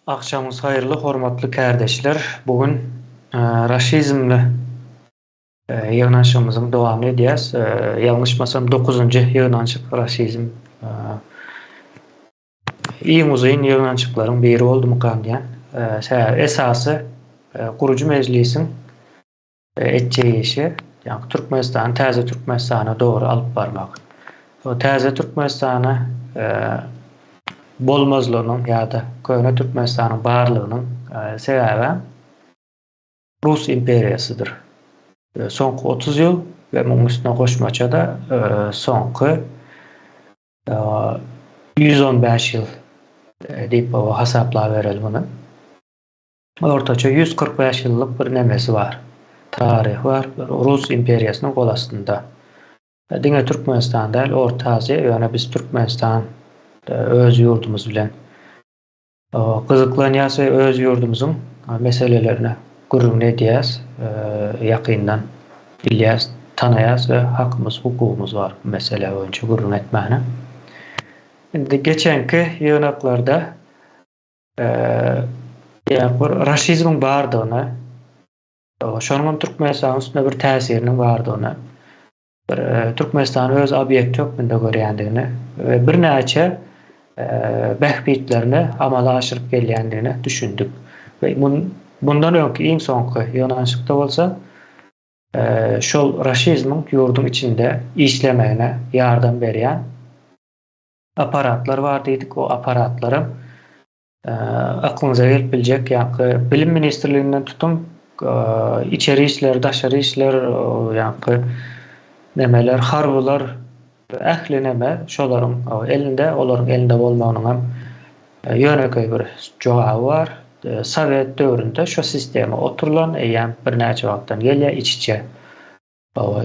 Agşamyňyz haýyrly hormatly kärdeşler. Bu gün raşizmli ýygnanyşygymyzyň dowamyny edýäs. Ýalňyşmasam dokuzynjy ýygnanyşyk raşizm iň uzyn ýygnanyşyklaryň biri boldumykan diýýän. Sebäbi esasy gurujy mejlisiň etjek işi, ýagny Türkmenistany täze Türkmenistana dogry alyp barmak. O täze Türkmenistana bolmazlygynyň ýa-da köne Türkmenistanyň barlygynyň sebäbi Rus imperiýasydyr. Soňky 30 ýyl we munuň üstüne goşmaça-da soňky 115 ýyl diýip hasaplabereli muny. Ortaça 145 ýyllyk bir nemesi bar. Taryhy bar. Rus imperiýasynyň gol astynda. Diňe Türkmenistan däl, Orta Aziýa, ýöne biz Türkmenistan öz ýurdumyz bilen gyzyklanýas we öz ýurdumyzyň meselelerine gürrüňini edýäs, ýakyndan bilýäs, tanaýas we hakymyz, hukugymyz bar bu mesele boýunça gürrüň etmäne. Indi geçenki ýygnaklarda Ýa bir raşizmiň bardygyny, şonuň hem Türkmenistanyň üstünde bir täsiriniň bardygyny, bir Türkmenistany öz obýekti hökmünde görýändigini we birnäçe bähbitlerini amala aşyryp gelýändigine düşündik. We mundan öňki iň soňky ýygnanyşykda bolsa şol raşizmiň ýurduň içinde işlemegine ýardam berýän Apparatlar bar diýdik, o apparatlaram aklyňyza gelip biljek ýaňky bilim ministrliginden tutuň, içeri işler, daşary işler, ýaňky nemeler, harbylar, ähli neme şolaryň elinde, olaryň elinde bolmagynyň hem ýönekeý bir jogaby bar. Sowet döwründe şo sistema oturylan, eýýäm birnäçe wagtdan gelýär iç-içe. Hawa,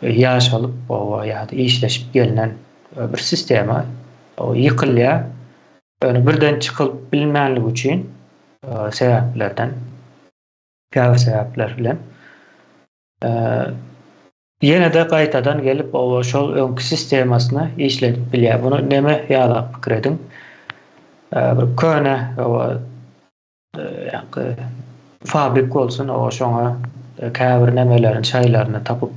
ýaşalyp, hawa, ýa-da işleşip gelnen bir sistema ýykylýar. Ýöne birden çykylyp bilinmänligi üçin sebäplerden, käbir sebäpler bilen ýene-de gaýtadan gelip, hawa, şol öňki sistemasyny işledip bilýär. Muny neme ýalak pikir ediň. Bir köne, hawa, Ýaňky fabrik bolsun, owa şoňa käbir nemelerini, şaýlaryny tapyp,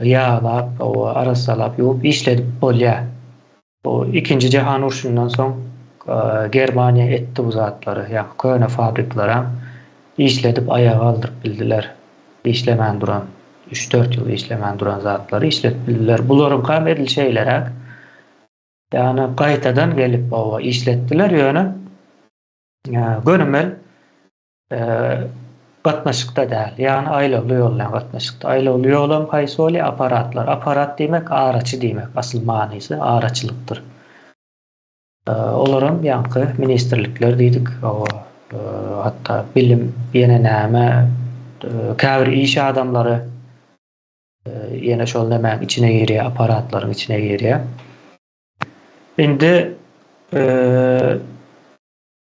ýaglap, owa arassalap, ýuwup işledip bolýar. Bu ikinji jahan urşundan soň Germaniýa etdi bu zatlary. Ýaňky köne fabrikleram işledip aýaga galdyryp bildiler. Işlemän duran, üç-dört ýyl işlemän duran zatlary işledip bildiler. Bularyňkam edil şeýleräk. Ýagny gaýtadan gelip owa işletdiler, ýöne Gönümel gatnaşykda däl, ýagny aýlawly ýol bilen gatnaşykda. Aýlawly ýolam haýsy bolýar? Apparatlar. Apparat diýmek araçy diýmek, asyl manysy araçylykdyr. Olaram ýaňky ministrlikler diýdik, hatda bilim, ýene näme, käbir iş adamlary ýene şol nämäň içine girýär, apparatlaryň içine girýär. Indi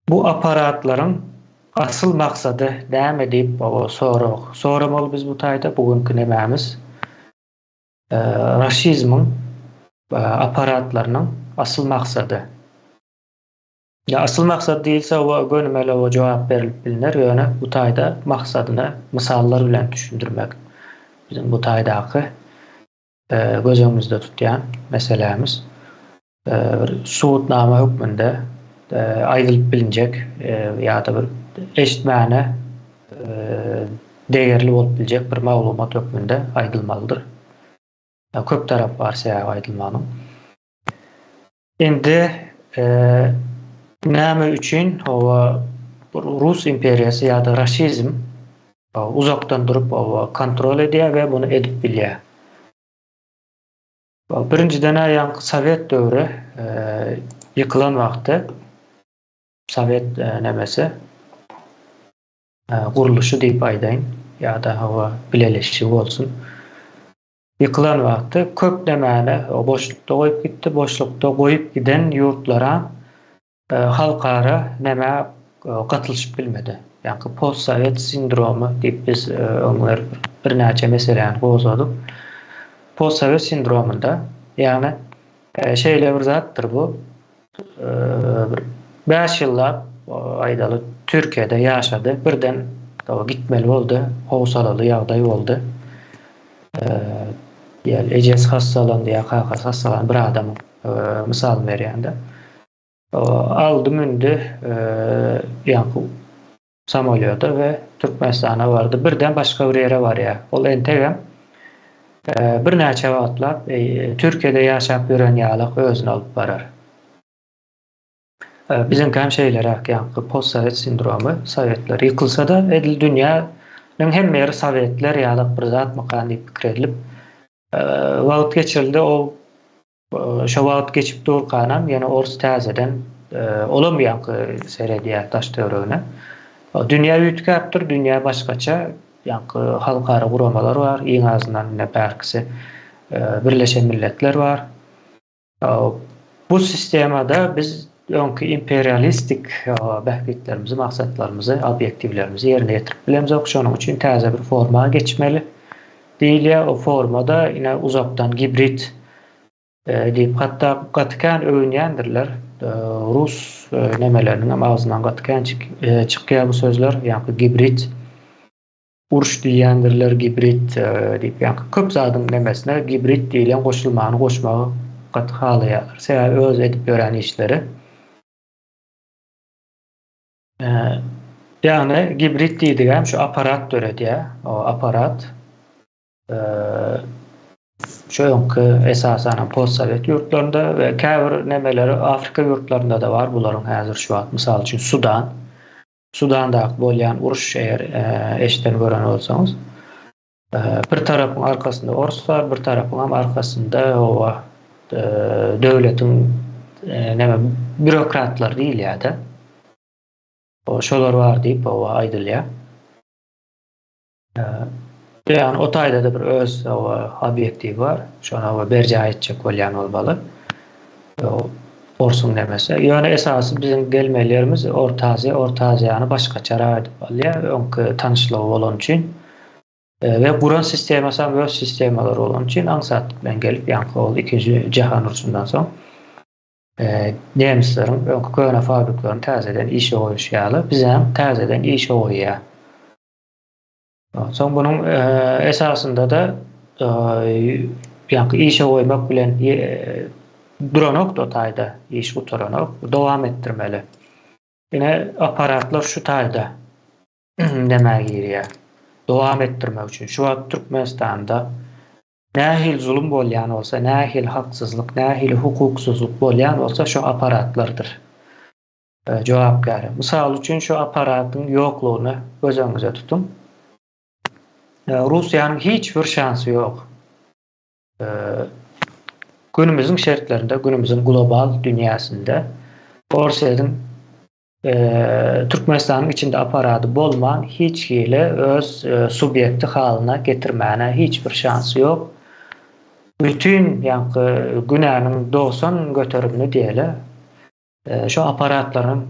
bu apparatlaryň asyl maksady näme diýip sorag soramaly biz bu taýda bu günki nemämiz raşizmiň apparatlarynyň asyl maksady. Ýa asyl maksady diýilse oba gönümel oba jogap berilip bilner ýöne bu taýda maksadyny mysallar bilen düşündirmek biziň bu taýdaky göz öňümizde tutýan meselämiz bir subutnama hökmünde aýdylyp bilinjek ýa-da bir eşitmäne degerli bolup biljek bir maglumat hökmünde aýdylmalydyr. Köp tarap bar sebäbi aýdylmagynyň. Indi näme üçin hawa Rus imperiýasy ýa-da raşizm uzakdan durup hawa kontrol edýär we muny edip bilýär. Birinjiden-ä ýaňky sowet döwri ýykylan wagty sowet nemesi gurluşy diýip aýdaýyn ýa-da hawa bileleşigi bolsun. Ýykylan wagty köp nemäni boşlukda goýup gitdi. Boşlukda goýup giden ýurtlara halkara nämä gatylyşyp bilmedi. Ýaňky postsowet sindromy diýip biz öňler birnäçe meseläni gozgadyk. Postsowet sindromynda, ýagny şeýle bir zatdyr bu. Bir bäş ýyllap. aýdaly Türkiýede ýaşady, birden gitmeli boldy, howsalaly ýagdaý boldy. Diýeli ejesi hassalandy ýa kakasy hassalandy bir adamyň mysalyny berýän-de. Aldy mündi ýaňky samolýota we Türkmenistana bardy. Birden başga bir ýere barýar. Ol entegem birnäçe wagtlap Türkiýede ýaşap ýören ýalak özüni alyp barar. Biziňkäm şeýleräk, ýaňky postsowet sindromy, sowetler ýykylsa-da, edil dünýäniň hemme ýeri sowetler ýalak bir zatmykan diýip pikir edilip, wagt geçirildi. O şo wagt geçip durkanam ýene ors täzeden olam ýaňky seredýär daş-töweregine. Dünýä üýtgäpdir, dünýä başgaça, ýaňky halkara guramalar bar, iň azyndan ine bärkisi Birleşen Milletler bar. Bu sistemada biz öňki imperialistik bähbitlerimizi, maksatlarymyzy, obýektiwlerimizi ýerine ýetirip bilemzok. Şonuň üçin täze bir forma geçmeli diýilýär. O formada ine uzakdan gibrid diýip hatda gaty kän öwünýändirler. Rus nemeleriniň hem agzyndan gaty kän çykýar bu sözler. Ýagny gibrid Uruş diýýändirler gibrid diýip ýaňky köp zadyň nemesine gibrid diýlen goşulmany goşmagy gaty halaýarlar. Sebäbi öz edip ýören işleri. Ýagny gibrid diýdigem şu aparat döredýär. O aparat şu öňki esasanam postsowet ýurtlarynda we käbir nemeleri Afrika ýurtlarynda-da bar bularyň häzir şu wagt mysal üçin Sudan. Sudandaky bolýan uruş eger eşiden gören bolsaňyz bir tarapyň arkasynda ors bar, bir tarapyňam arkasynda oba döwletiň näme bürokratlar diýilýär-de. Şolar bar diýip oba aýdylýar. Ýagny o taýda-da bir öz obýektiwi bar. Şony berjaý etjek bolýan bolmaly. Orsuň nemesi. Ýöne esasy biziň gelmeli ýerimiz Orta Aziýa. Orta Aziýany başgaçarak edip alýar. Öňki tanyşlygy bolany üçin. We guran sistemasy hem öz sistemalary bolany üçin aňsatlyk bilen gelip, ýaňky ol ikinji jahan urşundan soň nemisleriň öňki köne fabriklerini täzeden işe goýuşy ýaly, bizem täzeden işe goýýar. Soň bunuň esasynda-da ýaňky işe goýmak bilen duranok-da o taýda, iş gutaranok, dowam etdirmeli. Ine, apparatlar şu taýda nämä girýär? Dowam etdirmek üçin. Şu wagt Türkmenistanda nähili zulum bolýan bolsa, nähili haksyzlyk, nähili hukuksyzlyk bolýan bolsa, şo apparatlardyr. Jogapkäri. Mysal üçin, şu apparatyň ýoklugyny göz öňüňize tutuň. Russiýanyň hiç bir şansy ýok. Günümiziň şertlerinde, günümiziň global dünýäsinde Orsýetiň Türkmenistanyň içinde apparady bolman hiç hili öz subýekti halyna getirmäne hiç bir şansy ýok. Bütin ýaňky günäniň 90 göterimini diýeli Şu apparatlaryň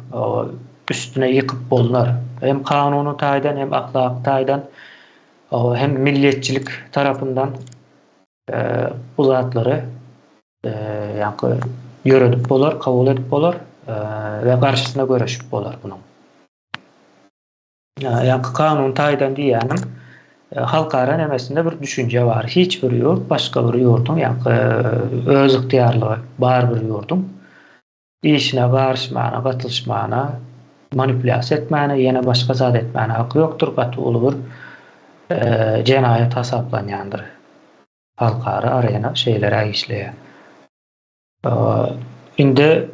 üstüne ýykyp bolnar. Hem kanuny taýdan, hem ahlaky taýdan, hem milliýetçilik tarapyndan bu zatlary ýaňky ýöredip bolar, kabul edip bolar we garşysyna göreşip bolar munuň. Ýaňky kanun taýdan diýýänim, halkara nemesinde bir düşünje bar. Hiç bir ýurt başga bir ýurduň, ýaňky öz ygtyýarlygy bar bir ýurduň işine garyşmana, gatylyşmana, manipulýasiýa etmäne, ýene başga zat etmäne haky ýokdur. Gaty uly bir jenaýat hasaplanýandyr. Halkara arena şeýleräk işleýär. Indi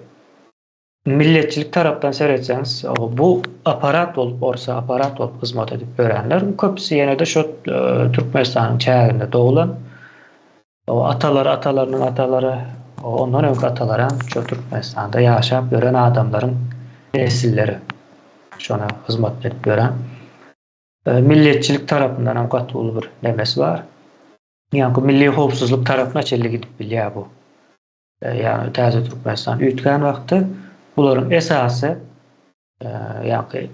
Milletçilik tarapdan seretseňiz, bu apparat bolup, orsa apparat bolup hyzmat edip ýörenleriň köpüsi ýene-de şo Türkmenistanyň çäginde doglan. Atalary, atalarynyň atalary, ondan öňki atalary hem şo Türkmenistanda ýaşap ýören adamlaryň nesilleri şona hyzmat edip ýören. Milletçilik tarapyndan hem gaty uly bir nemesi bar. Ýaňky milli howpsuzlyk tarapyna çenli gidip bilýär bu. Ýagny täze Türkmenistan üýtgän wagty bularyň esasy ýagny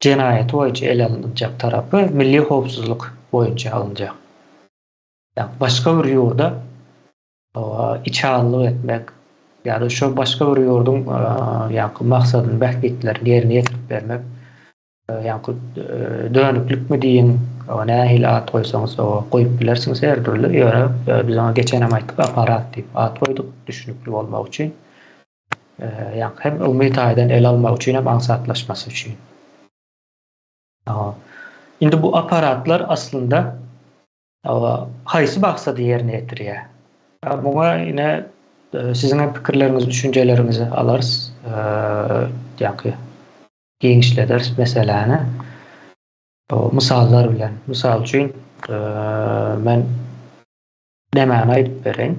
jenaýaty boýunça ele alynjak tarapy milli howpsuzlyk boýunça alynjak. Ýagny başga bir ýurda içalylyk etmek, Ýa-da şo başga bir ýurduň ýaňky maksadyny, bähbitlerini ýerine ýetirip bermek, ýaňky dönüklikmi diýiň, nähili at goýsaňyz goýup bilersiňiz her dürli, ýöne biz oňa geçenem aýtdyk apparat diýip at goýduk düşnükli bolmagy üçin. Ýaňky hem ylmy taýdan ele almak üçin hem aňsatlaşmasy üçin. Indi bu apparatlar aslynda haýsy maksady ýerine ýetirýär? Muňa ine siziň hem pikirleriňizi, düşünjeleriňizi alarys. Ýaňky giňişlederis meseläni. Mysallar bilen. Mysal üçin, men nämäni aýdyp bereýin.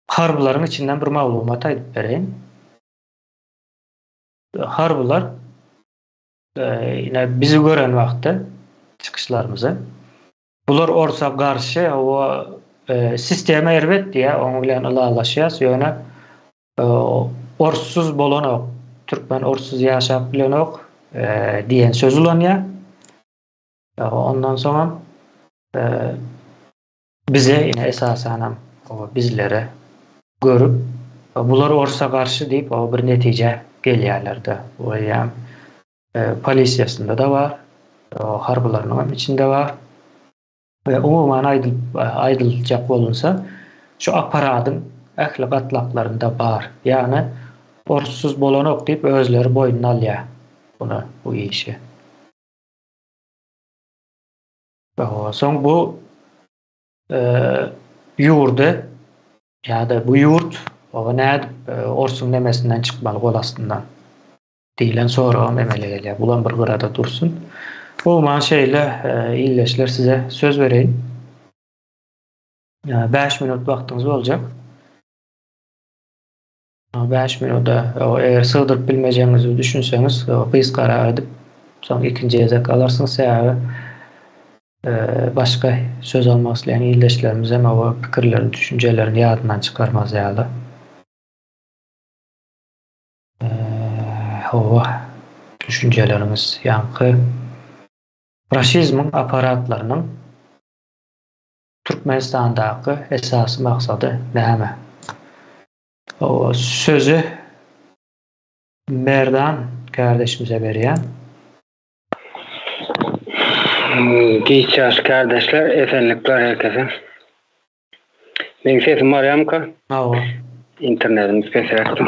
Harbylaryň içinden bir maglumat aýdyp bereýin. Harbylar ine bizi gören wagtda çykyşlarymyzy bular orsa garşy o sistema erbet diýä oň bilen ylalaşýas ýöne orsuz bolanok türkmen orsuz ýaşap bilenok diýen söz ulanýar. Ondan soňam bize ine esasanam bizlere görüp bular orsa garşy diýip o bir netijä gelýärler-de. Bu eýýäm polisiýasynda-da bar, harbylarynyň hem içinde bar. We umuman aýdylyp aýdyljak bolunsa, şu apparadyň ähli gatlaklarynda bar. Ýagny orsuz bolanok diýip özleri boýnuna alýar bunu bu işi. Soň bu ýurdy ýa-da bu ýurt oba nädip orsuň nemesinden çykmaly gol astyndan diýlen soragam emele gelýär. Bulam bir gyrada dursun. Umuman şeýle ildeşler size söz bereýin. 5 minut wagtyňyz boljak. 5 minuda eger sygdyryp bilmejegiňizi düşünseňiz, gysgarak edip, soň ikinji gezek alarsyňyz. Sebäbi başga söz almak isleýän ildeşlerimiz hem o pikirlerini, düşünjelerini ýadyndan çykarmaz ýaly. Hawa, düşünjeleriňiz ýaňky raşizmiň apparatlarynyň Türkmenistandaky esasy maksady näme? Hawa, sözi Merdan kärdeşimize berýän. Giç ýaş kärdeşler, esenlikler herkese. Meň sesim barýamyka? Hawa. Internetimiz pesräkdir.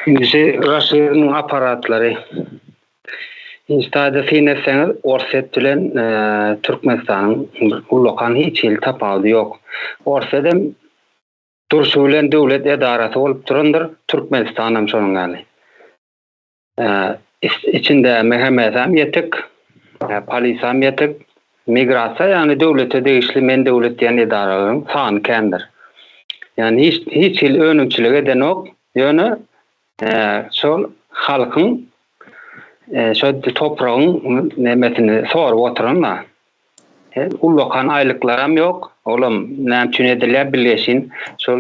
Indi şu raşizmiň apparatlary. Instada syn etseňiz Orsýet bilen Türkmenistanyň ullakan hiç hili tapawudy ýok. Orsýet hem Durşy bilen döwlet edarasy bolup durandyr, Türkmenistanam şonuň ýaly. Içinde MHM-sam ýetik, polisam ýetik, migrasiýa ýagny döwlete degişli men döwlet diýen edaralaryň sany kändir. Ýagny hiç hiç hili önümçilik edenok, ýöne şol halkyň şo topragyň nemesini sorup oturan-da. Ullakan aýlyklaram ýok. Olam näme üçin edilýär bilgeşin şol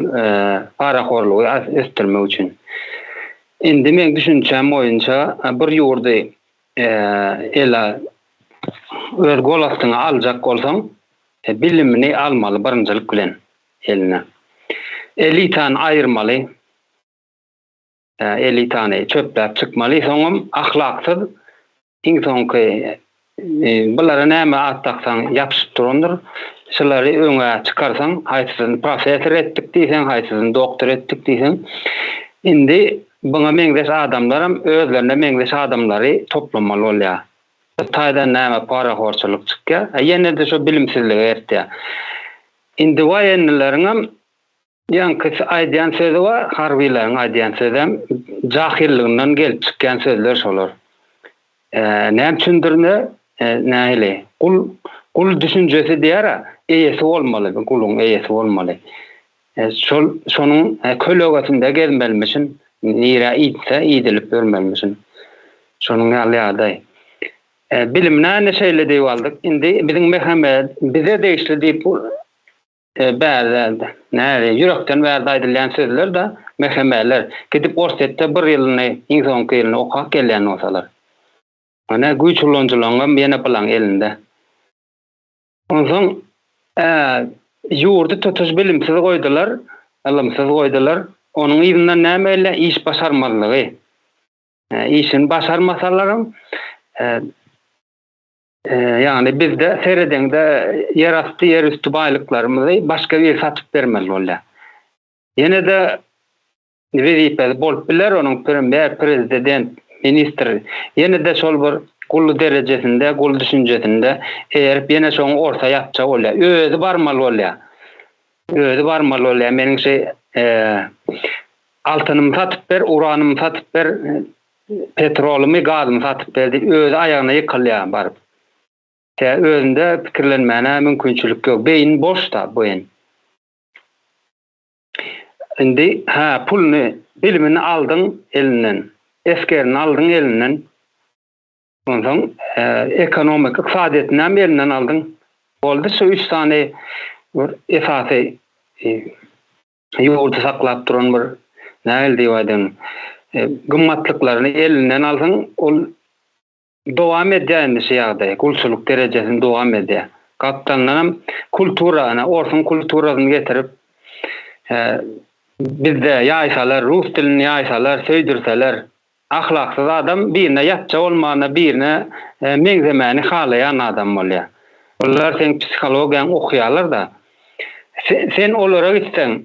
parahorlugy ösdürmek üçin. Indi meň düşünjäm boýunça bir ýurdy ele öz gol astyňa aljak bolsaň bilimini almaly birinjilik bilen eline. Elitany aýyrmaly. Elitany çöpläp çykmaly, soňam ahlaksyz iň soňky bulara näme at daksaň ýapyşyp durandyr. Şulary öňe çykarsaň, haýsysyny professor etdik diýseň, haýsysyny doktor etdik diýseň, indi buňa meňzeş adamlaram özlerine meňzeş adamlary toplamaly bolýar. Bu taýdan näme parahorçylyk çykýar, ýene-de şo bilimsizlige eltýär. Indi waýennylaryňam Ýaňky aýdýan sözi bar, harbylaryň aýdýan sözem jahyllygyndan gelip çykýan sözler şolar. Näme üçindirine nähili gul gul düşünjesi diýär-ä, eýesi bolmaly, guluň eýesi bolmaly. Şol şonuň kölegesinde gezmelimişin, nirä iýtse iýdilip ýörmelimişin. Şonuň ýaly ýagdaý. Bilimine ine şeýle diýip aldyk. Indi biziň MHM bize degişli diýip Bärde, näde, ýürekden bärde aýdylýan sözler-de, MHM-ler, gidip Orsýetde bir ýylyny, iň soňky ýylyny okap gelýän bolsalar. Ine, güýç ulanyjylaryňam ýene bylaň elinde. Onsoň, ä, Ýurdy tutuş bilimsiz goýdular, ylymsyz goýdular. Onuň yzyndan näme gelýär? Iş başarmazlygy. Işini başarmasalaram, ýagny bizde seredeňde ýerasty, ýerüsti baýlyklarymyzy başga biri satyp bermeli bolýar. Ýene-de wezipesi bolup biler onuň premýer, prezident, ministr. Ýene-de şol bir gul derejesinde, gul düşünjesinde eýerip ýene şoň orta ýapjak bolýar. Özi barmaly bolýar. Özi barmaly bolýar. Meniň şu altynymy satyp ber, uranymy satyp ber, petrolymy, gazymy satyp ber diýip özi aýagyna ýykylýar baryp. Tä özünde pikirlenmäne mümkinçilik ýok. Beýin boş-da beýin. Indi, hä, puluny, bilimini aldyň elinden, esgerini aldyň elinden. Onsoň ekonomik, ykdysadyýetini hem elinden aldyň. Boldy şu üç sany bir esasy ýurdy saklap duran bir nähili diýip aýdaýyn, gymmatlyklaryny elinden alsaň, ol Dowam edýär indi şu ýagdaý, gulçulyk derejesini dowam edýär. Gapdalyndanam kultura, ine, orsuň kulturasyny getirip, bizde ýaýsalar, rus dilini ýaýsalar, söýdürseler, ahlaksyz adam birine ýatja bolmanda birine meňzemäni halaýan adam bolýar. Olar seň psihologiýaňy okaýarlar-da. Sen olara gitseň,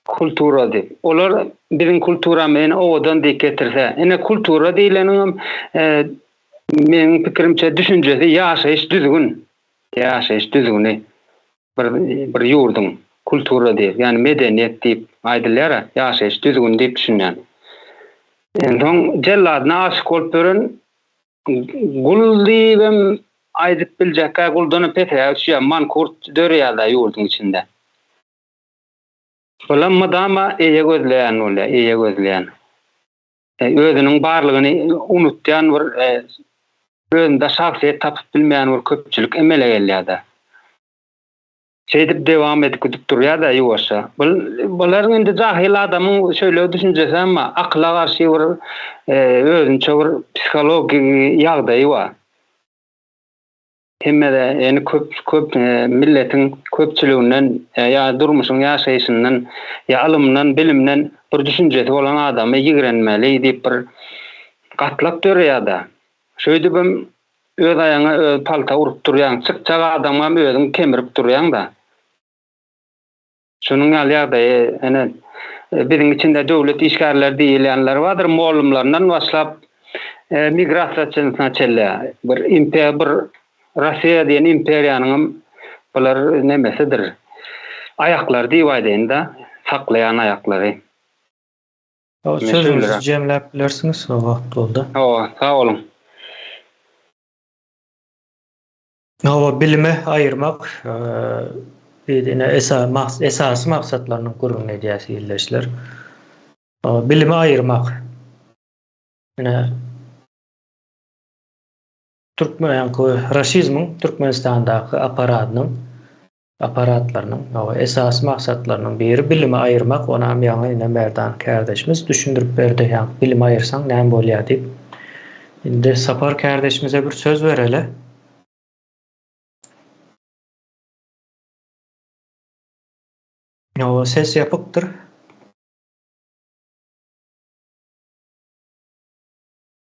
Kultura diýip. Olar biziň kulturamyzy ine owadan diýip getirse. Ine kultura diýleniňem meniň pikirimçe düşünjesi ýaşaýyş düzgün. Ýaşaýyş düzgüni. Bir bir ýurduň kultura diýip, ýagny medeniýet diýip aýdylýar-a, ýaşaýyş düzgüni diýip düşünýän. Onsoň jelladyna aşyk bolup ýören gul diýibem aýdyp biljekkä guldanam pesräge düşýär, mankurt döreýär-dä ýurduň içinde. Olam mydama eýe gözleýän bolýar, eýe gözleýän. Özüniň barlygyny unutýan bir, özünde şahsyýet tapyp bilmeýän bir köpçülik emele gelýär-de. Şeýdip dewam edip gidip durýar-da ýuwaşja. Bularyň indi jahyl adamyň şeýle düşünjesi hem bar, akyla garşy bir özünçe bir psihologik ýagdaýy bar. Hemmede ýani köp köp milletiň köpçüliginden ýa durmuşyň ýaşaýşyndan ýa ylymdan bilimden bir düşünjesi bolan adamy ýigrenmeli diýip bir gatlak döreýärda. Şeýdibem öz aýaňa öz palta urup durýaň, çykjak adamam özüň kemirip durýaňda. Şunuň ýaly ýagdaýy ine biziň içinde döwlet işgärleri diýilýänler bardyr, mollumlaryndan başlap migrasiýa çenlisine çenli bir impe bir Russiýa diýen imperiýanyňam bular nemesidir. Aýaklary diýip aýdaýyn-da, saklaýan aýaklary. Sözüňizi jemläp bilersiňiz, wagt boldy. Hawa, sag boluň. Hawa, bilimi aýyrmak ine esasy maksatlarynyň gürrüňini edýäs ildeşler. Bilimi aýyrmak. Ine türkmen ýaňky raşizmiň Türkmenistandaky apparatynyň apparatlarynyň hawa esasy maksatlarynyň biri bilimi aýyrmak. Onam ýaňy ine Merdan kärdeşimiz düşündirip berdi. Ýaňky bilimi aýyrsaň näme bolýar diýip. Indi Sapar kärdeşimize bir söz bereli. Hawa, ses ýapykdyr.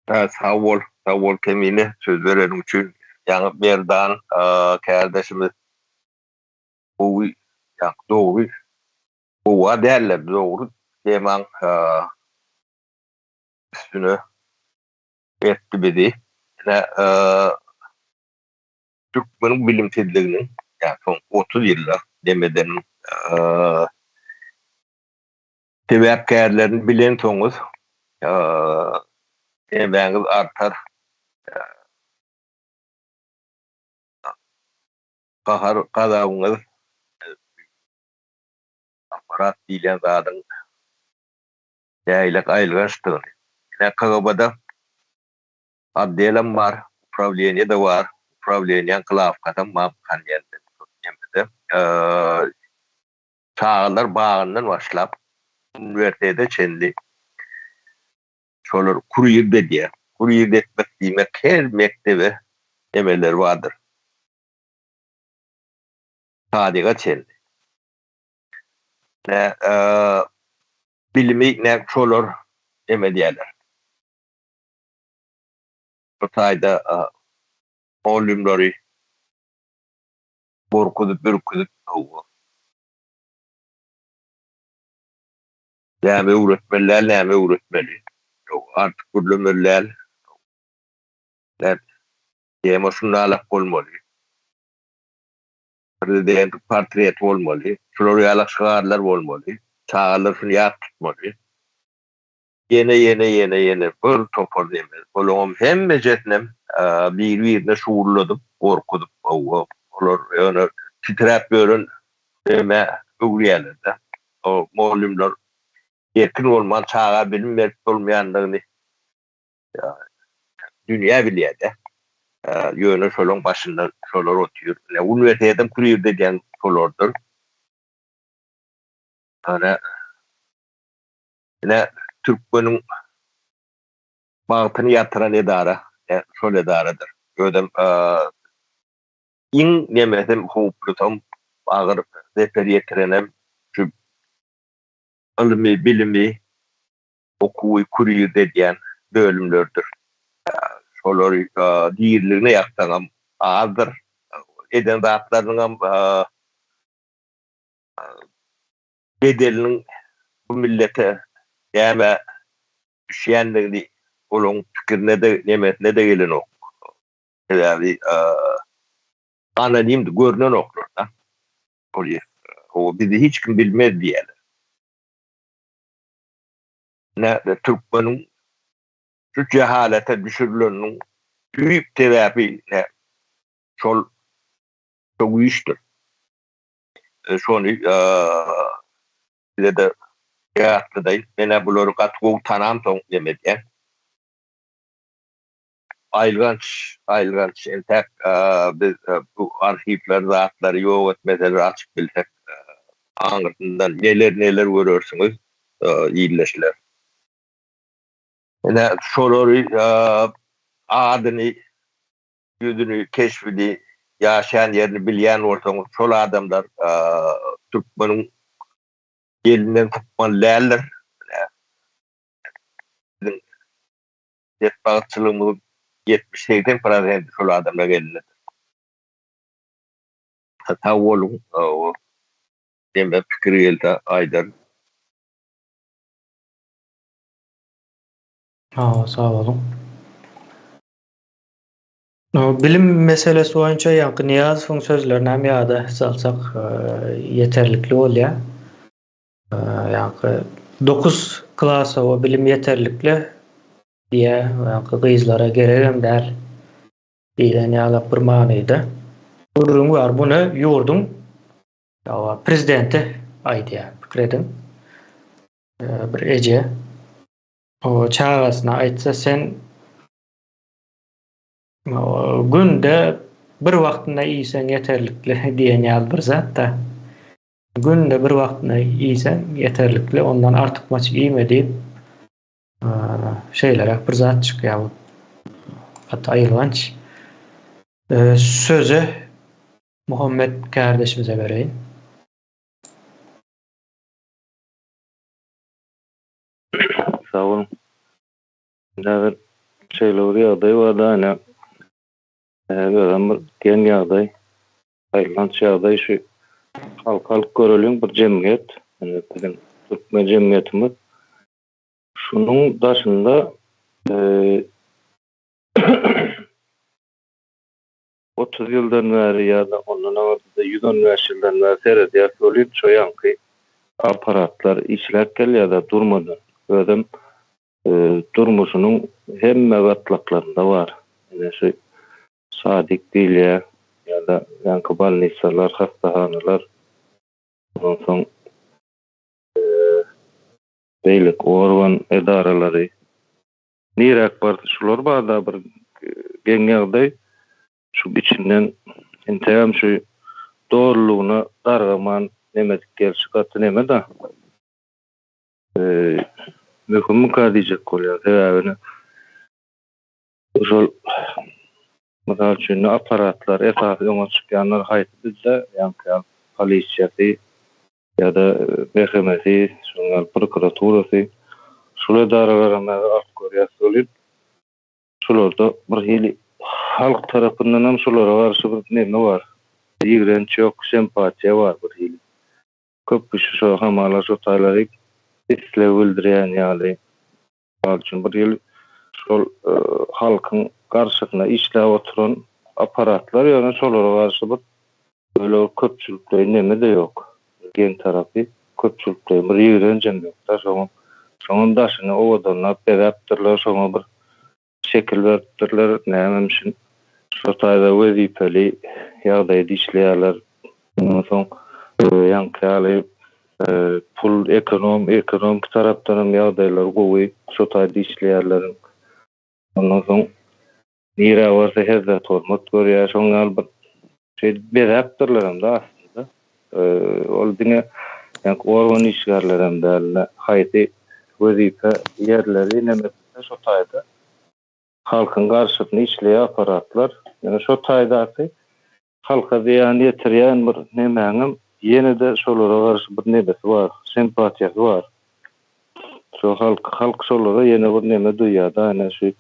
Hä, sag bol, sag bol Kemine, söz bereniň üçin. Ýaňy Merdan kärdeşimiz gowy, ýa dogry, gowy-a däl-de, dogry temaň üstüne etdi bizi. Ine, türkmeniň bilimsizliginiň, ýa soňky 30 ýylda demeden sebäpkärlerini bilensoňyz, emäňiz artar. Gahar gazabyňyz apparat diýlen zadyň nähili aýylgançdygyny. Ine, KGB-da Otdelem bar, uprawleniýe-de bar, uprawleniýäň klawkasam bar nemede. Çagalar bagyndan başlap, uniwersitete çenli şolar kurir edýär. Kurir etmek diýmek her mekdebe nemeleri bardyr. Sadyga çenli. Ne bilimi ne şolar neme diýerler. Bu taýda mugallymlary gorkuzyp, ürküzip, näme öwretmeli däl, näme öwretmeli. Artyk gürlemeli däl. Tema şundalak bolmaly. Prezidentiň portreti bolmaly. Şular ýaly şygarlar bolmaly. Çagalar şuny ýat tutmaly. Ýene, ýene, ýene, ýene bir topar neme. Olaňam hemmejesinem biri-birine şugulladyp, gorkuzyp, hawa, olar ýöne titräp ýören neme öwürýärler-de. O mugallymlar erkin bolman çaga bilim berip bolmaýandygyny dünýä bilýär-de. Ýöne şolaň başynda şolar otyr. Ine, uniwersitetem kurirde edýän şolardyr. Ýöne ine türkmeniň bagtyny ýatyran edara şol edaradyr. Özem iň nemesem howplusam agyr zeper ýetirenem şu ylmy, bilimi okuwy kurirde edýän bölümlerdir. Şolary diriligine ýaksaňam azdyr. Eden zatlarynyňam bedeliniň bu millete nämä düşýändigini olaryň pikirine-de, nemesine-de gelenok. Sebäbi anonimdi, görnenoklar-da. Ol ýer. Bizi hiç kim bilmez diýýärler. Näde türkmeniň şu jehalete düşürileniniň düýp sebäbi ne şol şo güýçdür. Şony size-de ýatladaýyn. Men-ä bulary gaty gowy tanamsoň neme edýän. Aýylganç, aýylganç. Entäk biz bu arhiwleri zatlary ýok etmeseler açyp bilsek aňyrsyndan neler-neler görersiňiz ildeşler. Ine şolary adyny, ýüzüni, keşbini, ýaşaýan ýerini bilýän bolsaňyz şol adamlar türkmeniň elinden sypmaly däldir. Biziň Betbagtçylygymyzyň 70-80 prosenti şol adamlaryň elindedir. Sag boluň. Demde pikir gelse aýdaryn. Hawa, sag boluň. Bilim meselesi boýunça ýaňky Nyýazowyň sözlerini hem ýada salsak ýeterlikli bolýar. Ýaňky 9 klasa o bilim ýeterlikli diýä, ýaňky gyzlara geregem däl diýlen ýalak bir manyda gürrüň bar. Muny ýurduň prezidenti aýdýar, pikir ediň. Bir eje o çagasyna aýtsa sen günde bir wagtynda iýseň ýeterlikli diýen ýaly bir zat-da. Günde bir wagtyna iýseň ýeterlikli, ondan artykmaç iýme diýip, şeýleräk bir zat çykýar bu. Gaty aýylganç. Sözi Muhammet kärdeşimize bereýin. Sag boluň. Häzir şeýle bir ýagdaý bar-da, ine, özem bir geň ýagdaý. Aýylganç ýagdaý şu halky alyp göreliň bir jemgyýet ine biziň türkmen jemgyýetimiz şunuň daşynda 30 ýyldan bäri ýa-da ondan aňyrda 115 ýyldan bäri seredýäs welin şo ýaňky apparatlar işläp gelýär-de durmadan özem durmuşynyň hemme gatlaklarynda bar ine şu Sadik diýilýär ýa-da ýaňky bolnisalar, hassahanalar, ondan soň beýleki organ edaralary niräk barsa şular barda bir geň ýagdaý şu içinden entegem şu dolulygyna dargaman nemedip gelşi gaty neme-da möhümmika diýjek bolýan sebäbini Şol mysal üçin apparatlar esasy öňe çykýanlar haýsy bizde ýaňky ýaly polisiýasy. Ýa-da MHM-si, şonuň ýaly prokuraturasy, şul edaralaram häzir alyp görýäs welin, şularda bir hili halk tarapyndanam şulara garşy bir neme bar, ýigrenç ýok, sempatiýa bar bir hili. Köp kişi şo hamala şo taýlary isleg bildirýän ýaly. Mysal üçin, bir ýyl şol halkyň garşysyna işläp oturan apparatlar ýöne şolara garşy bir öýle bir köpçülikleýin neme-de ýok. Geň tarapy, köpçülikleýin bir ýigrenjem ýok-da şoňa. Şoňam daşyny owadanlap bezäpdirler, şoňa bir şekil beripdirler, nämemişin şo taýda wezipeli ýagdaýda işleýärler. Ondan soň ýaňky ýaly pul ekonom ekonomiki tarapdan hem ýagdaýlary gowy şo taýda işleýärleriň. Ondan soň nirä barsa hezzet hormat görýär. Şoň ýaly bir şeýdip bezäpdirlerem-de aslynda. Ol diňe ýaňky organ işgärlerem däl-de, haýsy wezipe ýerleri neme şo taýda halkyň garşysyna işleýär apparatlar. Ýöne şo taýdaky halka zyýan ýetirýän bir nemäňem ýene-de şolara garşy bir nebesi bar, sempatiýasy bar. Şo halk, halk şolara ýene bir neme duýýar-da, ine şu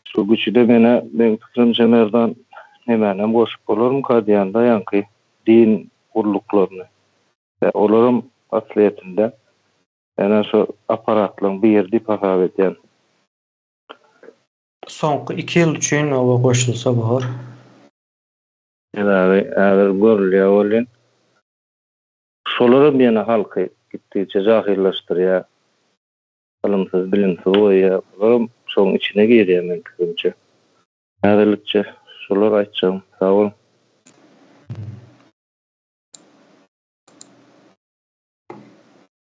şu güçi-de menä, meň pikirimçe Merdan nemänem goşup bolarmyka diýýän-de ýaňky din gulluklaryny. Olaram aslyýetinde ene şo apparatlaryň biri diýip hasap edýän. Soňky iki ýyl üçin oba goşulsa bor. Sebäbi häzir görülýär welin, şolaram ýene halky gitdigiçe jahyllaşdyrýar, ylymsyz, bilimsiz goýýar. Olaram şoň içine girýär meň pikirimçe. Häzirlikçe şolar aýtjagym. Sag boluň.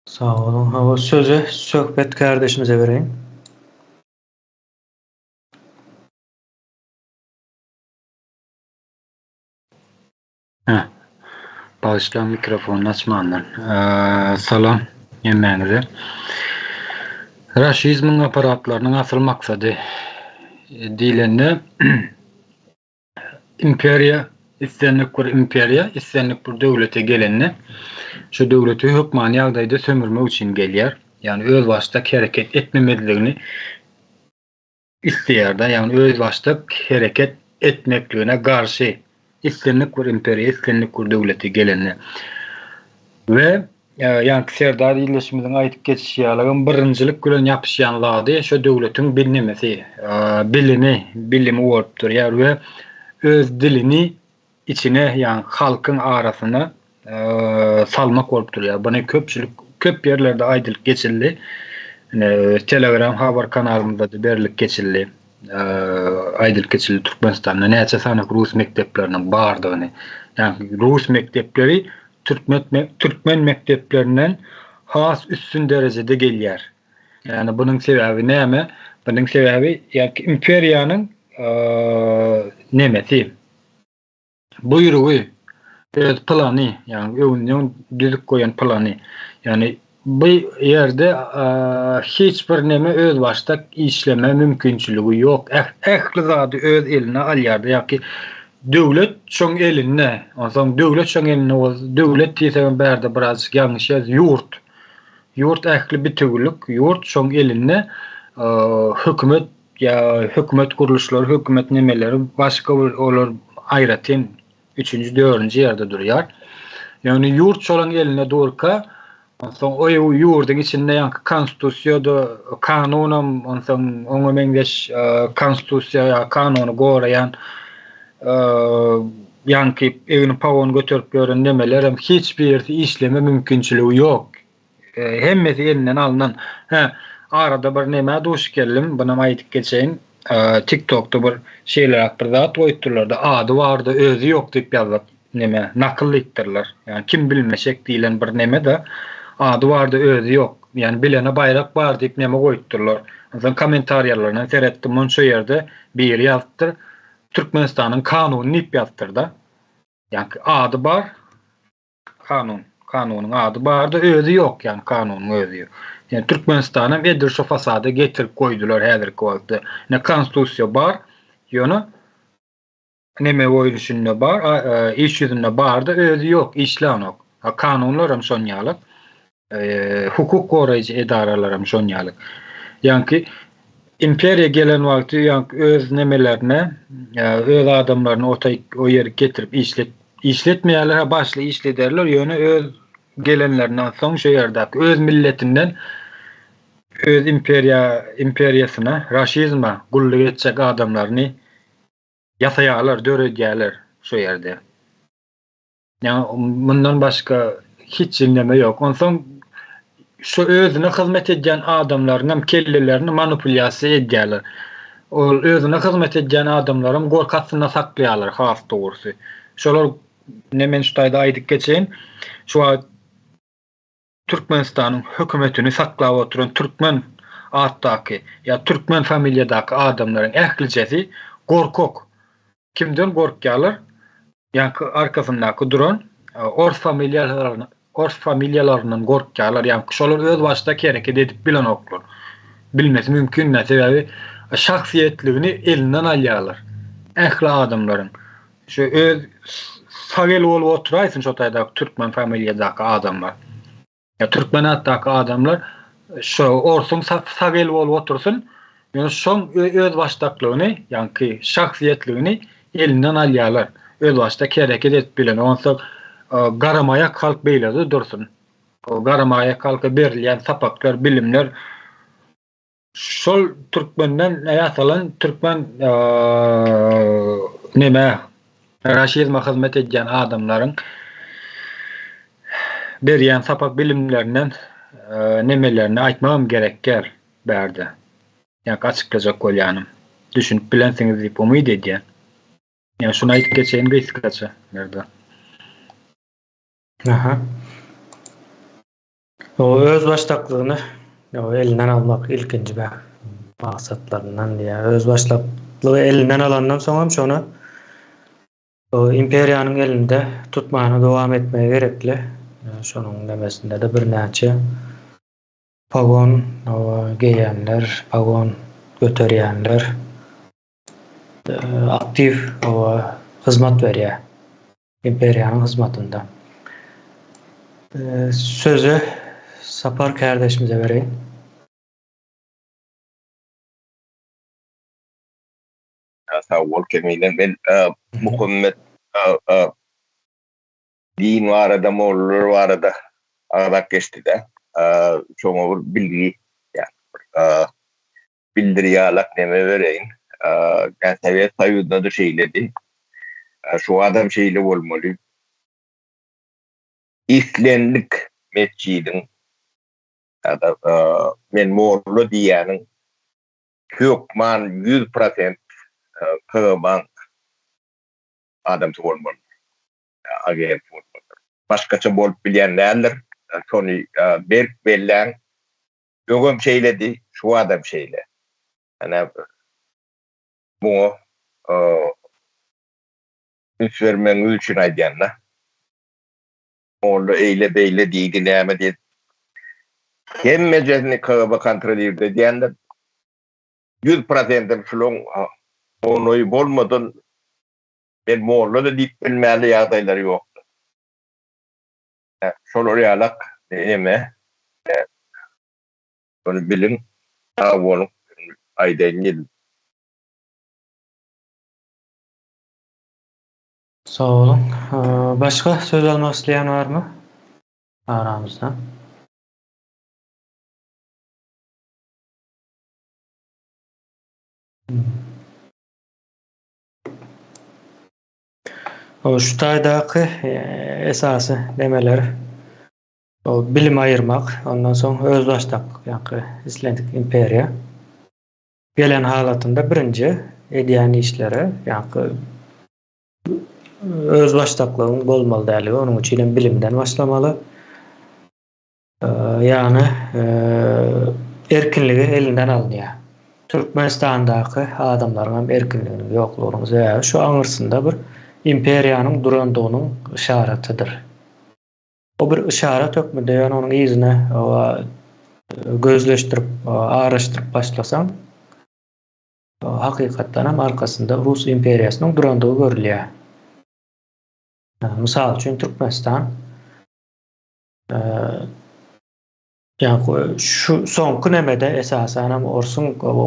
Sag boluň. Hawa, sözi Söhbet kardeşimize bereýin. Hä. Bagyşlaň mikrofonyny açmandyr. Salam hemmäňize. Raşizmiň apparatlarynyň asyl maksady diýlende imperiýa islendik bir imperiýa islendik bir döwlete gelende şu döwleti hökmany ýagdaýda sömürmek üçin gelýär. Ýagny özbaşdak hereket etmemezligini isleýär-de, ýagny özbaşdak hereket etmekligine garşy islendik bir imperiýa, islendik bir döwlete gelende we ýaňky Serdar ildeşimiziň aýdyp geçişi ýaly, birinjilik bilen ýapyşýan zady şo döwletiň bilnemesi, bilimi, bilimi bolup durýar we öz dilini içine, ýagny halkyň arasyna salmak bolup durýar. Buny köpçülik köp ýerlerde aýdylyp geçildi. Ine, Telegram habar kanalymyzda-da berlip geçildi. Aýdylyp geçildi Türkmenistanda näçe sany rus mekdepleriniň bardygyny. Ýagny rus mekdepleri türkmen türkmen mekdeplerinden has üstün derejede gelýär. Ýagny bunuň sebäbi näme? Bunuň sebäbi ýagny imperiýanyň nemesi buýrugy, öz plany, ýagny öňünden düzüp goýan plany. Ýagny bu ýerde hiç bir neme özbaşdak işleme mümkinçiligi ýok. Ähli zady öz eline alýardy. Ýagny döwlet şoň elinde. Onsoň döwlet şoň elinde bolsa, döwlet diýsegem bärde birazjyk ýalňyş ýaz, ýurt. Ýurt ähli bitewülik, ýurt şoň elinde. Hökümet Ýa hökümet gurluşlary, hökümet nemeleri başga bir olar aýratyn üçünji, dördünji ýerde durýar. Ýagny ýurt şolaň elinde durka, onsoň o ýurduň içinde ýaňky konstitusiýa-da, kanunam, onsoň oňa meňzeş konstitusiýa ýa kanuny goraýan ýaňky egni pagon göterip ýören nemelerem hiç birisi işleme mümkinçiligi ýok. Hemmesi elinden alnan. Hä, arada bir nämä duş geldim, bunam aýdyp geçeýin. TikTokda bir şeýleräk bir zat goýupdyrlar-da, ady bardy, özi ýok diýip ýazyp, neme, nakyl diýipdirler. Ýagny kim bilmeşek diýlen bir neme-de, ady bardy, özi ýok. Ýagny bilene baýrak bar diýip neme goýupdyrlar. Onsoň kommentariýalaryna seretdim, munça ýerde biri ýazypdyr, Türkmenistanyň kanuny diýip ýazypdyr-da. Ýagny ady bar, Kanun. Kanunyň ady bardy, özi ýok, ýagny kanunyň özi ýok. Ýani Türkmenistanam edil şu fasada getirip goýdular häzirki wagtda. Ine konstitusiýa bar, ýöne neme boýunşynda bar, iş ýüzünde bardy, özi ýok, işlänok. Ha kanunlar hem şon ýaly. Hukuk goraýjy edaralaram şon ýaly. Ýaňky imperiýa gelen wagty ýaňky öz nemelerine, öz adamlaryny o taý o ýerik getirip işlet işletmeýärler, ha başly işlederler, ýöne öz gelenlerinden soň şo ýerdäki öz milletinden öz imperiýa imperiýasyna, raşizma gulluk etjek adamlaryny ýasaýarlar, döredýärler şo ýerde. Ýa mundan başga hiç neme ýok. Onsoň şu özüne hyzmat edýän adamlaryň hem kellelerini manipulýasiýa edýärler. Ol özüne hyzmat edýän adamlaram gorky astynda saklaýarlar has dogrusy. Şolar ne men şu taýda aýdyp geçeýin. Şu wagt Türkmenistanyň hökümetini saklap oturan türkmen atdaky ýa türkmen familiýadaky adamlaryň ählijesi gorkak. Kimden gorkýarlar? Ýaňky arkasyndaky duran ors familiýalaryny ors familiýalaryndan gorkýarlar. Ýaňky şolar özbaşdak hereket edip bilenoklar. Bilmesi mümkin däl. Sebäbi şahsyýetligini elinden alýarlar. Ähli adamlaryň. Şu öz sag eli bolup oturaýsyn şo taýdaky türkmen familiýadaky adamlar. Ýa türkmen atdaky adamlar şo orsuň sag eli bolup otursyn. Ýöne şoň özbaşdaklygyny, ýaňky şahsyýetligini elinden alýarlar. Özbaşdak hereket edip bilen. Onsoň garamaýak halk beýlede dursun. Garamaýak halka berilýän sapaklar, bilimler Şol türkmenden ýasalan türkmen neme raşizme hyzmat edýän adamlaryň berýän sapak bilimlerinden nemelerini aýtmagam gerekgär bärde. Ýa açyklajak bolýanym. Düşünip bilensiňiz diýip umyt edýän. Ýa şuny aýdyp geçeýin gysgaça Merdan. Aha. O özbaşdaklygyny elinden almak ilkinji maksatlaryndan diýýär. Özbaşdaklygy elinden alandan soň hem şony imperiýanyň elinde tutmany dowam etmegi gerekli. Şonuň nemesinde-de birnäçe pogon geýenler, pogon göterýänler aktiw hyzmat berýär. Imperiýanyň hyzmatynda. Sözi Sapar kärdeşimize bereýin. Sag bol Kemine. Men Muhammet din barada, mollalar barada agzap geçdi-de. Şoňa bir bilgi, bildirýälak neme bereýin. Sowet Soýuzynda-da şeýledi. Şu adam şeýle bolmaly. Islendik metjidiň ýa-da men molla diýýäniň hökman 100% KGB-nyň adamsy bolmalydyr. Agent bolmalydyr. Başgaça bolup bilýän däldir. Şony berk belläň. Öňem şeýledi, şu badam şeýle. Ene muňa üns bermegiňiz üçin aýdýan-da. Molla eýle-beýle diýdi, näme diýdi. Hemmejesini KGB kontrolirde edýändir. Ýüz prosentem şulaň onaýy bolmadan men molla-da diýip bilmäli ýagdaýlary ýokdur. Şolar ýalak neme şony biliň sag boluň aýdaýyn diýdim. Sag boluň. Başga söz almak isleýän barmy aramyzda? Şu taýdaky esasy nemeler o bilim aýyrmak, ondan soň özbaşdaklyk, ýaňky islendik imperiýa gelen halatynda birinji edýän işleri, ýaňky özbaşdaklygyň bolmaly däligi, onuň üçin hem bilimden başlamaly. Ýagny erkinligi elinden alynýar. Türkmenistandaky adamlaryň hem erkinliginiň ýoklugynyň sebäbi şu aňyrsynda bir imperiýanyň durandygynyň yşaratydyr. O bir yşarat hökmünde ýöne onuň yzyny gözleşdirip, araşdyryp başlasaň, hakykatdan hem arkasynda Rus imperiýasynyň durandygy görülýär. Mysal üçin Türkmenistan. Ýa şu soňky nemede esasanam orsuň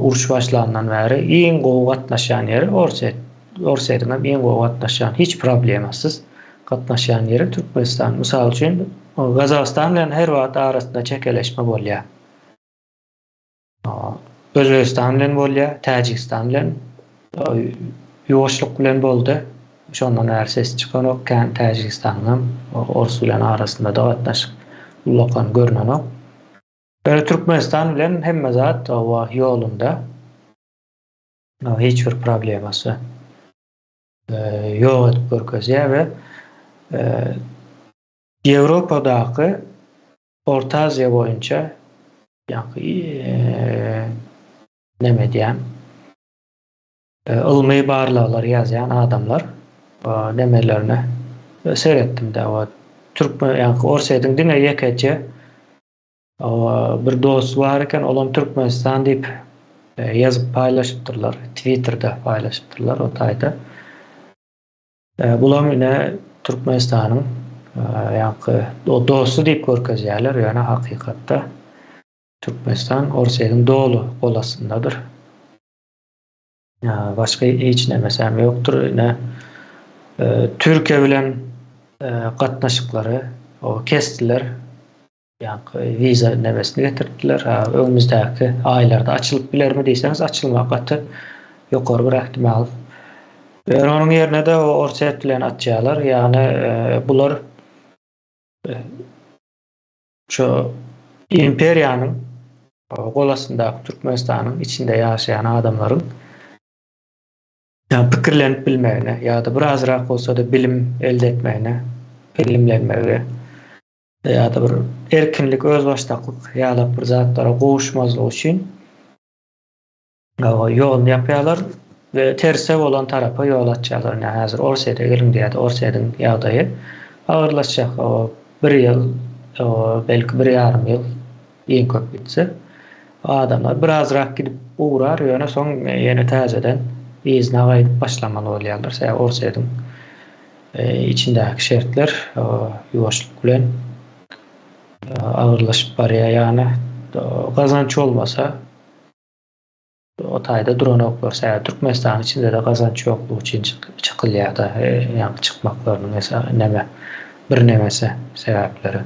uruş başlandan bäri iň gowy gatnaşýan ýeri Orsýet. Orsýetiň hem iň gowy gatnaşýan, hiç problemasyz gatnaşýan ýeri Türkmenistan. Mysal üçin, Gazagystan bilen her wagt arasynda çekeleşme bolýar. Özbegistan bilen bolýar, Täjigistan bilen ýuwaşlyk bilen boldy. Şondan bäri ses çykanok, kän Täjigistanyň hem ors bilen arasynda-da gatnaşyk ullakan görnenok. Ýöne Türkmenistan bilen hemme zat ýolunda. Hiç bir problemasy ýok edip görkezýär we Ýewropadaky Orta Aziýa boýunça ýaňky neme diýýän ylmy barlaglar ýazýan adamlar nemelerine seretdim-de o türkmen ýaňky Orsýetiň diňe ýekeje bir dosty bar eken olam Türkmenistan diýip ýazyp paýlaşypdyrlar Twitterde paýlaşypdyrlar o taýda. Bulam ine Türkmenistanyň ýaňky dosty diýip görkezýärler, ýöne hakykatda Türkmenistan Orsýetiň doly gol astyndadyr. Başga hiç nemesem ýokdur. Ine Türkiýe bilen gatnaşyklary kesdiler. Ýaňky wiza nemesini getiripdiler. Ha, öňümizdäki aýlarda açylyp bilermi diýseňiz, açylmak gaty ýokary bir ähtimal. Ýöne onuň ýerine-de o Orsýet bilen açýarlar. Ýagny e, bular e, şu imperiýanyň gol astyndaky Türkmenistanyň içinde ýaşaýan adamlaryň ýa pikirlenip bilmegine ýa-da birazrak bolsa-da bilim elde etmegine, bilimlenmegi ýa-da bir erkinlik, özbaşdaklyk ýaly bir zatlara gowuşmazlygy üçin ýoluny ýapýarlar we terse bolan tarapa ýol açýarlar. Ine häzir Orsýete geliň diýýärdi. Orsýetiň ýagdaýy agyrlaşjak. O bir ýyl, belki bir ýarym ýyl iň köp gitse. Adamlar birazrak gidip ugrar, ýöne soň ýene täzeden yzyna gaýdyp başlamaly bolýarlar. Sebäbi Orsýetiň Içindäki şertler ýuwaşlyk bilen agyrlaşyp barýar. Ýagny gazanç bolmasa o taýda duranoklar. Sebäbi Türkmenistanyň içinde-de gazanç ýoklugy üçin çykylýar-da, ýagny çykmaklarynyň esasy neme birnemesi sebäpleri.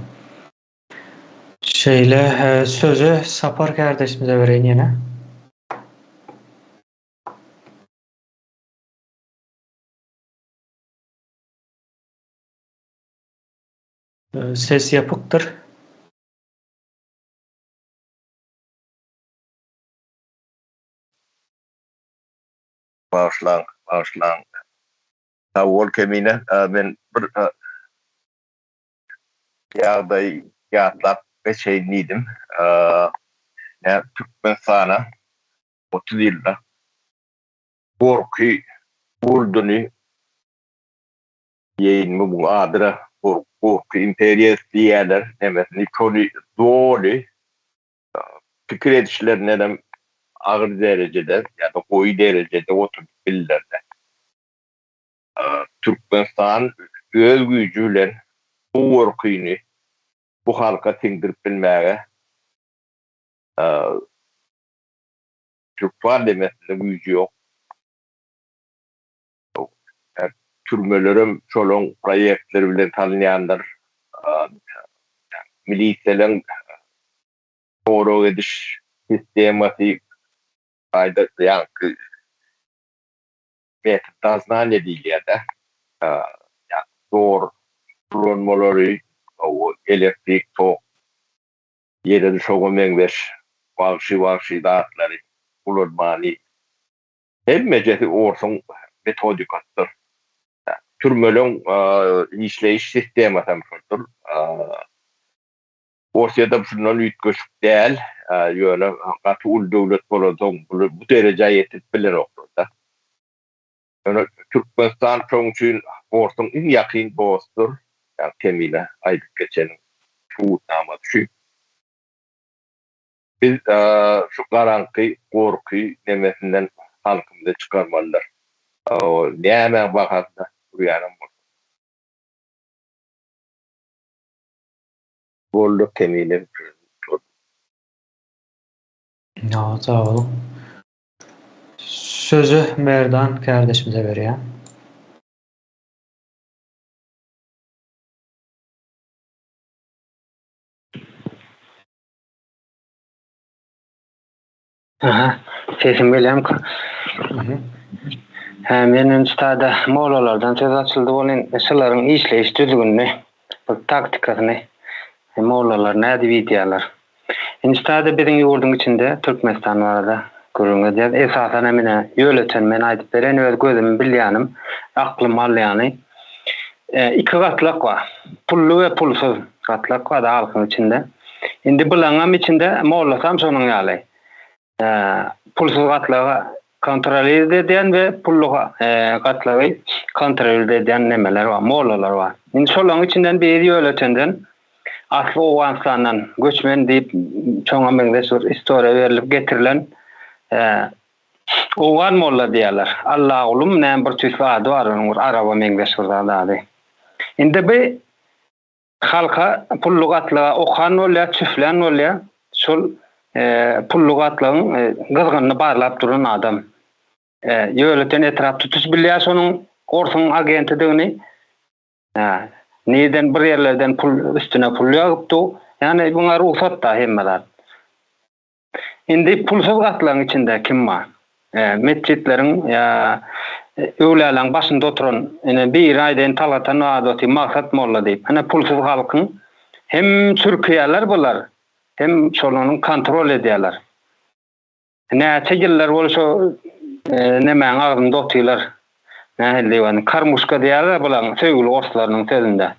Şeýle sözi Sapar kärdeşimize bereýin ýene. Ses ýapykdyr. Bagyşlaň, bagyşlaň. Sag bol Kemine. Men bir ýagdaý ýatlap geçeýin diýdim. Nä Türkmenistana 30 ýylda Gorky gurduny diýeýinmi bu adyna gorky imperiýasy diýýärler nemesini şony doly pikir edişlerindenem agyr derejede ýa-da goýy derejede oturdyp bildiler-de. Türkmenistan öz güýji bilen bu gorkyny bu halka siňdirip bilmäge Türkmen demesinde güýji ýok. Türmelerem şolaň proýektleri bilen salynýandyr. Milisiýalaň sorag ediş sistemasy gaýda ýaňky metod doznaniýa diýilýär-de. Zor ulanmalary, elektrik tok Ýere şoňa meňzeş wagşy-wagşy zatlary ulanmany hemmejesi orsuň metodikasydyr. Türmeleň işleýiş sistemasy hem şoldur. Orsýedem şundan üýtgeşik däl, ýöne gaty uly döwlet bolansoň bu derejä ýetip bilenoklar-da. Ýöne Türkmenistan şoň üçin orsuň iň ýakyn dostudyr. Ýa Kemine aýdyp geçeniň subutnamasy şu. Biz şu garaňky gorky nemesinden halkymyzy çykarmalydyr. Nämäň bahasyna urýanam bolsa. Boldy Kemine. Ýa, sag boluň. Sözi Merdan kärdeşimize berýän. Aha, sesim gelýärmi? Hä, menden stada mollalardan söz açyldy welin, şularyň işleýiş düzgünini, bir taktikasyny mollalar nädip edýärler? Indi stada biziň ýurduň içinde Türkmenistan barada gürrüň edýäs. Esasan hem ine ýölöten men aýdyp bereýin öz gözüm bilýänim, aklym alýany. Iki gatlak bar. Pully we pulsuz gatlak bar-da halkyň içinde. Indi bulaňam içinde mollasam şonuň ýaly. Pulsuz gatlagy kontrolird edýän we pully gatlagy kontrolird edýän nemeler bar, mollalar bar. Indi şolaryň içinden biri ýöletenden asly Owganystandan göçmen diýip şoňa meňzeş bir istoriýa berlip getirilen Owgan molla diýýärler. Allagulum näme bir tüýsli ady bar onuň bir araba meňzeş bir zat ady. Indi bi halka pully gatlaga okan bolýar, çüflän bolýar. Şol pully gatlagyň gyzgynyny barlap duran adam. Ýölöten etrap tutuş bilýär şonuň orsuň agentidigini. Nirden bir ýerlerden pul üstüne pul ýagyp dur. Ýagny buňa rugsat da hemme zat. Indi pulsuz gatlagyň içinde kim bar? Metjitleriň ýa öwläleriň başynda oturan, ine biri aýdaýyn Talgatan barada otyr, Maksat molla diýip. Ine pulsuz halkyň hem çürkeýärler bular, hem şolanyň kontrol edýärler. Näçe ýyllar bolup şo nemäň agzynda otyrlar. Nähili diýip ony, karmuşka diýýärler bularyň söýgüli orslarynyň sözünde.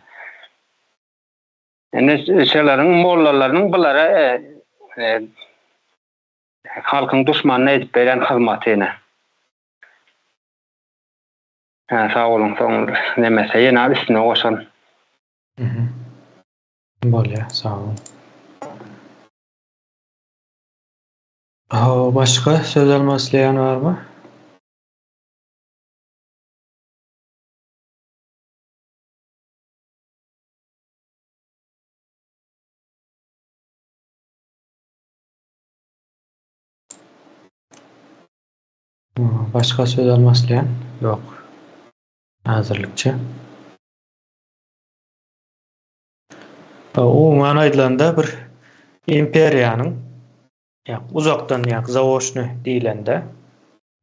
Indi şolaryň mollalarynyň bulara halkyň duşmanyna edip berýän hyzmaty ine. Hä sag boluň soň nemese ýene üstüne goşan. Bolýar sag boluň. Hawa başga söz almak isleýän barmy? Başga söz almak isleýän ýok. Häzirlikçe. Umuman aýdylanda bir imperiýanyň ýa uzakdan ýa zaoçny diýlende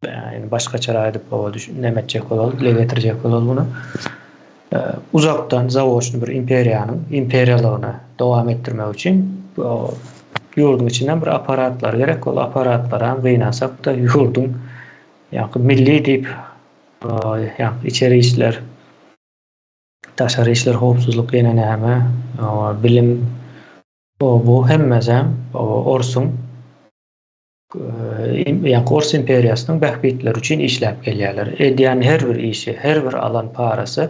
Ýani başgaçarak aýdyp oba neme etjek bolaly, dile getirjek bolaly muny. Uzakdan zaoçny bir imperiýanyň imperiýalygyny dowam etdirmek üçin ýurduň içinden bir apparatlar gerek. Ol apparatlaram gynansak-da ýurduň ýa-da milli diýip ýa içeri işler, daşary işler, howpsuzlyk ýene näme, bilim bu hemmesem orsuň Ýaňky Ors imperiýasynyň bähbitleri üçin işläp gelýärler. Edýän her bir işi, her bir alan parasy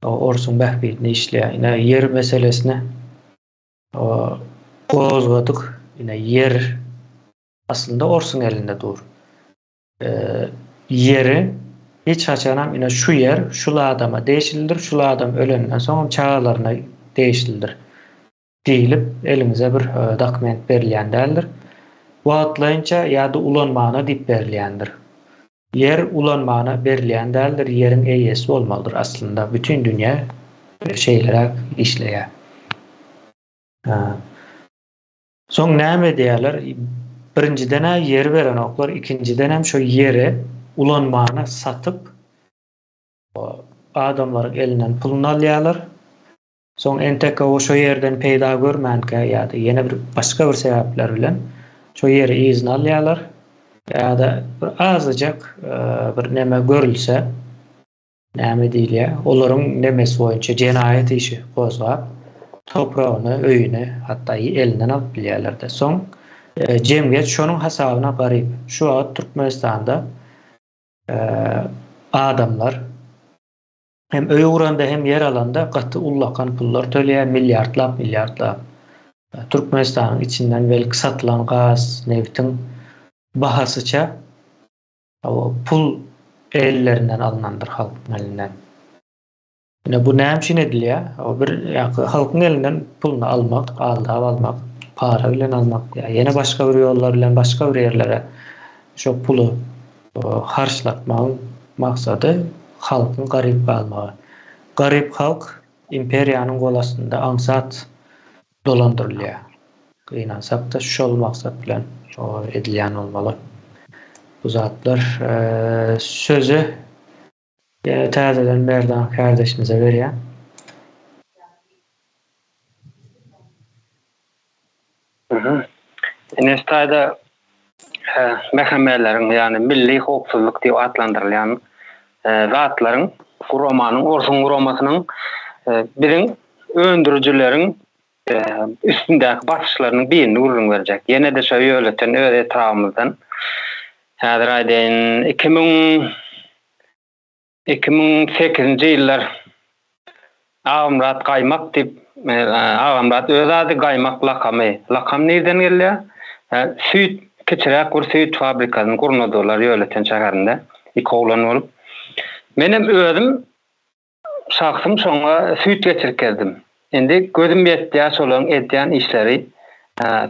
orsuň bähbidine işleýär. Ine ýer meselesini gozgadyk. Ine ýer aslynda orsuň elinde dur. Ýeri hiç haçanam ine şu ýer şul adama degişlidir, şul adam ölenden soňam çagalaryna degişlidir. Diýlip, eliňize bir dokument berilýän däldir. Wagtlaýynça ýa-da ulanmana diýip berilýändir. Ýer ulanmana berilýän däldir, ýeriň eýesi bolmalydyr aslynda. Bütin dünýä şeýleräk işleýär. Soň näme edýärler? Birinjiden-ä ýeri berenoklar, ikinjidenem şo ýeri ulanmana satyp, adamlaryň elinden puluny alýarlar. Soň entek o şo ýerden peýda görmänkä ýa-da ýene bir başga bir sebäpler bilen şo ýeri yzyna alýarlar. Ýa-da bir azajak bir neme görülse, näme diýilýär, olaryň nemesi boýunça jenaýat işi gozgap, topragyny, öýüni hatda elinden alyp bilýärler-de. Soň jemgyýet şonuň hasabyna garyp. Şu wagt Türkmenistanda adamlar Hem öý guranda hem ýer alanda gaty ullakan pullar töleýär, milliardlap milliardlap. Türkmenistanyň içinden belki satylan gaz, nebitiň bahasyça pul ellerinden alynandyr halkyň elinden. Ine bu näme üçin edilýär? O bir ýa halkyň elinden puluny almak, aldap almak. para bilen almak ýa ýene başga bir ýollar bilen başga bir ýerlere şo puly harçlatmagyň maksady halkyň garyp galmagy. Garyp halk imperiýanyň gol astynda aňsat dolandyrylýar. Gynansak-da şol maksat bilen edilýän bolmaly bu zatlar. Sözi ýene täzeden Merdan kärdeşimize berýän. Ine şu taýda MHM-leriň, ýagny milli howpsuzlyk diýip atlandyrylýan zatlaryň, guramanyň, orsuň guramasynyň biziň öndürijileriň üstündäki basyşlarynyň birini gürrüň berjek. Ýene-de şo Ýölöten öz etrabymyzdan. Häzir aýdaýyn, 2000 2008-nji ýyllar Agamyrat Gaýmak diýip, Agamyrat öz ady, Gaýmak lakamy. Lakam nirden gelýär? Süýt, kiçiräk bir süýt fabrikasyny gurnadylar Ýölöten şäherinde, iki oglan bolup. Menem özüm şahsym şoňa süýt geçirip gezdim. Indi gözüm ýetýär şolaryň edýän işleri.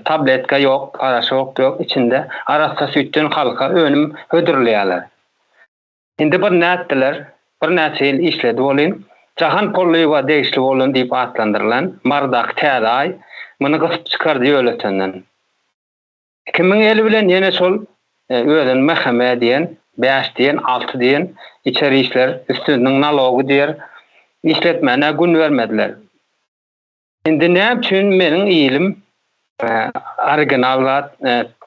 Tabletka ýok, paraşok ýok içinde. Arassa süýtden halka önüm hödürleýärler. Indi bir nätdiler, birnäçe ýyl işledi welin, Jahan Pollyýewa degişli bolan diýip atlandyrylan Marydaky Täze Aý muny gysyp çykardy Ýöletenden. Kimiň eli bilen ýene şol özüni MHM diýen, bäş diýen, alty diýen içeri işler, üstüniniň nalogy diýer, işletmäne gün bermediler. Indi näme üçin meniň ilim original zat,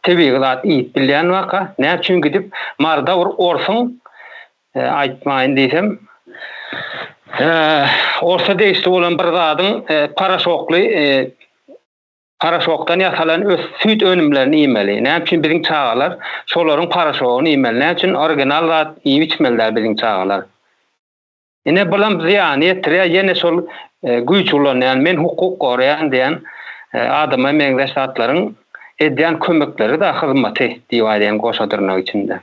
tebigy zat iýip bilýän waka, näme üçin gidip Maryda bir orsuň aýtmaýyn diýsem, orsa degişli bolan bir zadyň paraşokly paraşokdan ýasalan süýt önümlerini iýmeli. Näme üçin biziň çagalar şolaryň paraşogyny iýmeli? Näme üçin original zat iýip içmeli däl biziň çagalar? Ine bulam zyýany ýetirýär ýene şol güýç ulanýan men hukuk goraýan diýen adama meňzeş zatlaryň edýän kömekleri da hyzmaty diýip aýdaýyn goşa dyrnak içinde.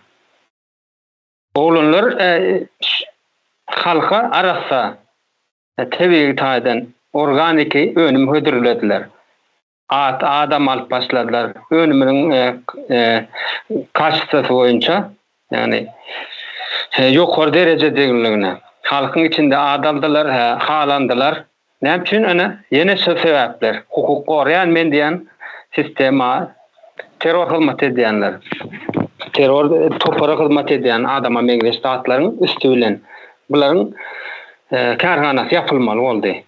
Oglanlar halka arassa tebigy taýdan organiki önüm hödürlediler. At, adam alyp başladylar. Önüminiň kaçestwasy boýunça, ýagny ýokary derejedegiligine. Halkyň içinde at aldylar, halandylar. Näme üçin? Ine, ýene şu sebäpler. Hukuk goraýan men diýen sistema terror hyzmat edýänler. Terror topara hyzmat edýän adama meňzeş zatlaryň üsti bilen bularyň kärhanasy ýapylmaly boldy.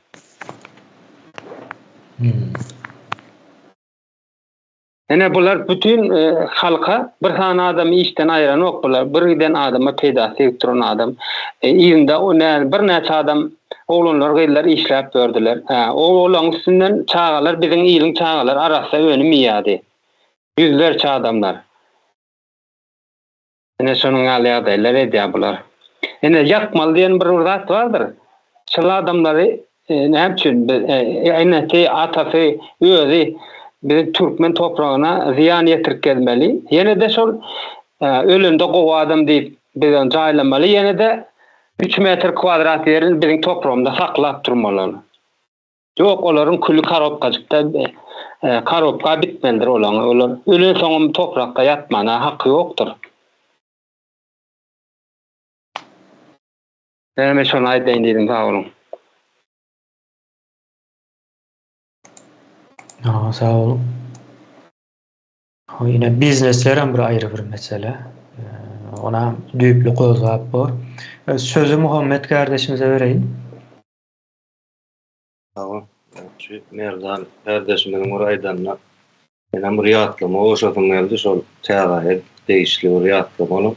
Ine bular bütin halka bir sany adamy işden aýranok bular bir giden adama peýdasy degip duran adam. Yzynda o nä birnäçe adam oglanlar gyzlar işläp ýördüler. Hä o olaň üstünden çagalar biziň iliň çagalary arassa önüm iýýärdi. Ýüzlerçe adamlar. Ine şonuň ýaly ýagdaýlar edýär bular. Ine ýakmaly diýen bir zat bardyr. Şol adamlary näme üçin biz enesi, atasy, özi biziň türkmen topragyna zyýan ýetirip gezmeli. Ýene-de şol ölende gowy adam diýip biz ony jaýlamaly. Ýene-de üç metr kwadrat ýerini biziň topragymyzda saklap durmaly. Ýok olaryň küli karobkajykda karobka bitmelidir olaň olar ölensoňam toprakda ýatmana haky ýokdur. Näme şony aýdaýyn diýdim sag boluň. Aa, sag boluň. Ýene biznesler hem bir aýry bir mesele. Ona düýpli gozgap bor. Sözi Muhammet kardeşimize bereýin. Sag bol. Şu Merdan kardeşimiziň bir aýdanyna menem bir ýatlama goşasym geldi. Şol Täze degişli bir ýatlama onuň.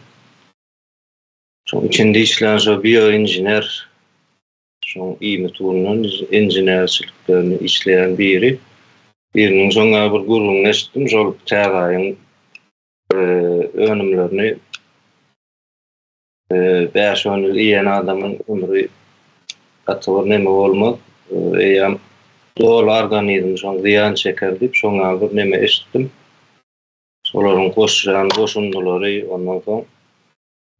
Şoň içinde işlän şo bioinžener, şoň iýmit ugrundan inženerçiliklerini işleýän biri. Biriniň şoňa bir gürrüňini eşitdim. Şol Täze önümlerini Bäş-on ýyl iýen adamyň ömri gaty bir neme bolmaz. Eýýäm doly organizmi şoň zyýan çeker diýip, şoň ýaly bir neme eşitdim. Şolaryň goşýan goşundylary, ondan soň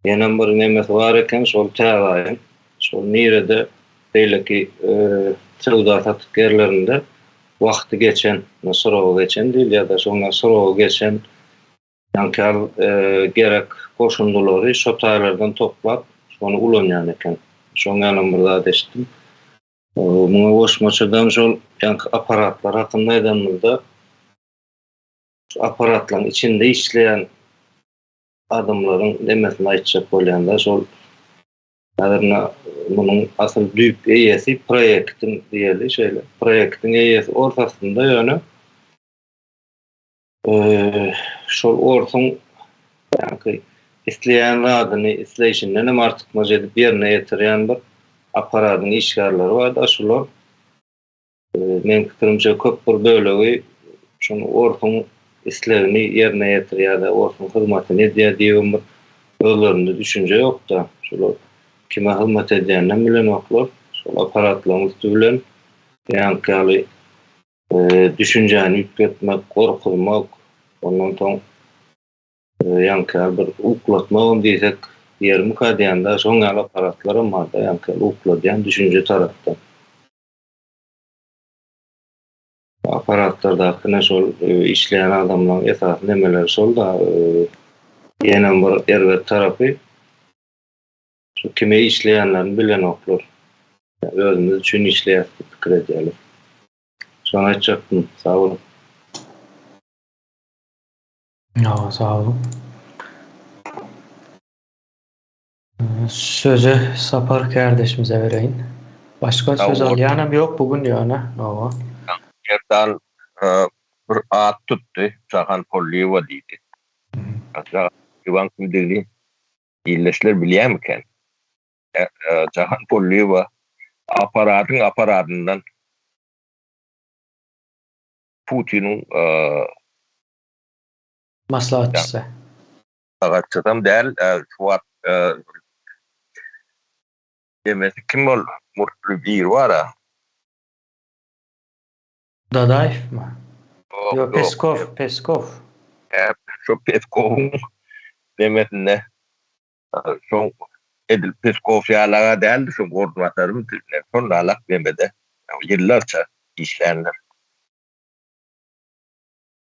ýenem bir nemesi bar eken, şol täze şol nirede beýleki söwda-satyk ýerlerinde. wagty geçen, srogy geçen diýilýär-de, şoňa srogy geçen ýaňky gerek goşundylary şo taýlardan toplap, şony ulanýan eken. Şoň ýalam bir zat eşitdim. Muňa goşmaçadan şol ýaňky apparatlar hakynda aýdanymyzda, şu apparatlaryň içinde işleýän adamlaryň nemesini aýtjak bolýan-da, şol häzir ine munuň asyl düýp eýesi proýektiň diýeli şeýle, proýektiň eýesi ors aslynda ýöne şol orsuň ýaňky isleýän zadyny isleýşinden hem artykmaç edip ýerine ýetirýän bir apparadyň işgärleri bar-da şular. Meň pikirimçe köp bir bölegi şuny orsuň islegini ýerine ýetirýär-de, orsuň hyzmatyny edýär diýibem bir özlerinde düşünje ýok-da. Şular kime hyzmat edýäninem bilenoklar. Şol apparatlaryň üsti bilen ýaňky ýaly düşünjäni üýtgetmek, gorkuzmak, ondan soň ýaňky ýaly bir uklatmagam diýsek ýermika diýende şoň ýaly apparatlaram bar-da, ýaňky ýaly ukladýan düşünje tarapdan. Apparatlardaky ine şol işleýän adamlaryň esasy nemeleri şol-da. Ýenem bir erbet tarapy şu kime işleýänlerini bilenoklar. Özümiz üçin işleýäs diýip pikir edýärler. Şony aýtjakdym. Sag boluň. Ýa, sag boluň. Sözi Sapar kärdeşimize bereýin. Başga söz alýanam ýok bu gün ýöne. Hawa. Serdar bir at tutdy, Jahan Pollyýewa diýdi. Jahan Pollyýewaň kimdigini ildeşler bilýärmikä? Jahan Pollyýewa apparatyň apparatyndan Putiniň maslahatçysy. Maslahatçysam däl, şu wagt demesi kim ol murtly biri bar-a. Dadaýewmi? Ýok, Peskow, Peskow. Hä, şo Peskowyň demesinde şoň edil Peskow ýaly-a däldi, şoň orunbasarymydy, şonda-alak demede ýyllarça işländir.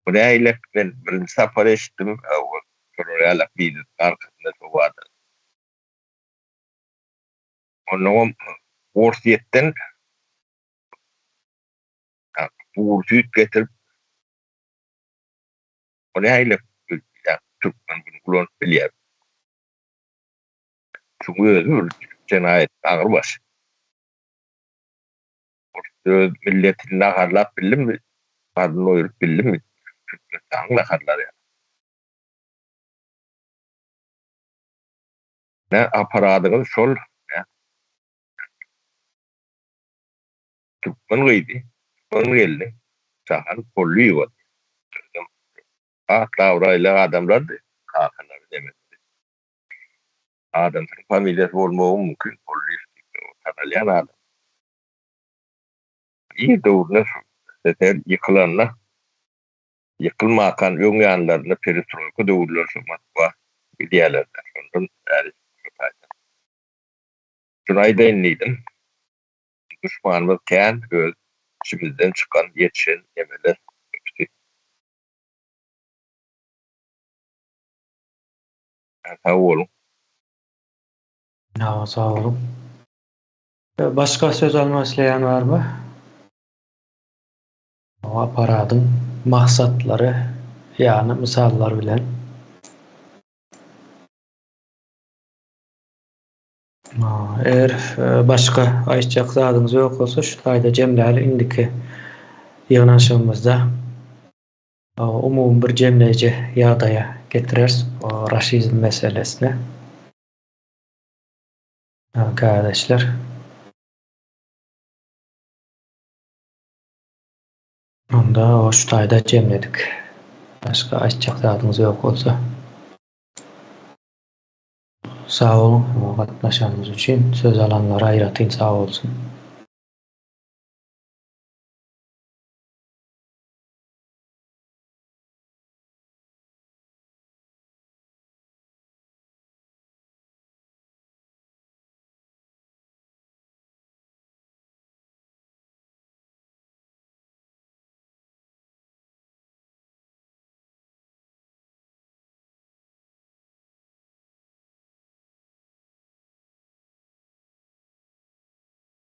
Bu nähili men birinji sapar eşitdim şolar ýalak biznes arkasynda şo barda. Onnoňam Orsýetden gury süýt getirip o nähili türkmen bunu ulanyp bilýär. Şuň özi bir jenaýat agyr baş. Öz milletini naharlap bildimi? Garnyny doýuryp bildimi? Türkmenistanyň naharlary ýaly. Ne aparadyňyz şol ne Türkmen gyzy, türkmen gelni Jahan Pollyýewa diýip. Atly-abraýly adamlardy kakalary demekdi. Adamsynyň familiýasy bolmagy mümkin Pollyýew diýip tanalýan adam. Ir döwründe SSR ýykylanda, ýykylmakan öň ýanlarynda perestroýka döwürleri şu Moskwa gidýärlerdi. Şondan bäri şu taýda. Şuny aýdaýyn diýdim. Duşmanymyz kän, öz içimizden çykan, ýetişen nemeler köpüsi. Sag boluň. Sag boluň. Başga söz almak isleýän barmy? Apparadyň maksatlary, ýagny mysallar bilen. Eger başga aýtjak zadyňyz ýok bolsa şu taýda jemläli indiki ýygnanyşygymyzda umumy bir jemleýji ýagdaýa getireris raşizm meselesini. Kardeşler. Onda şu taýda jemledik. Başga aýtjak zadyňyz ýok bolsa. Sag boluň, gatnaşanyňyz üçin. Söz alanlara aýratyn sag bolsun.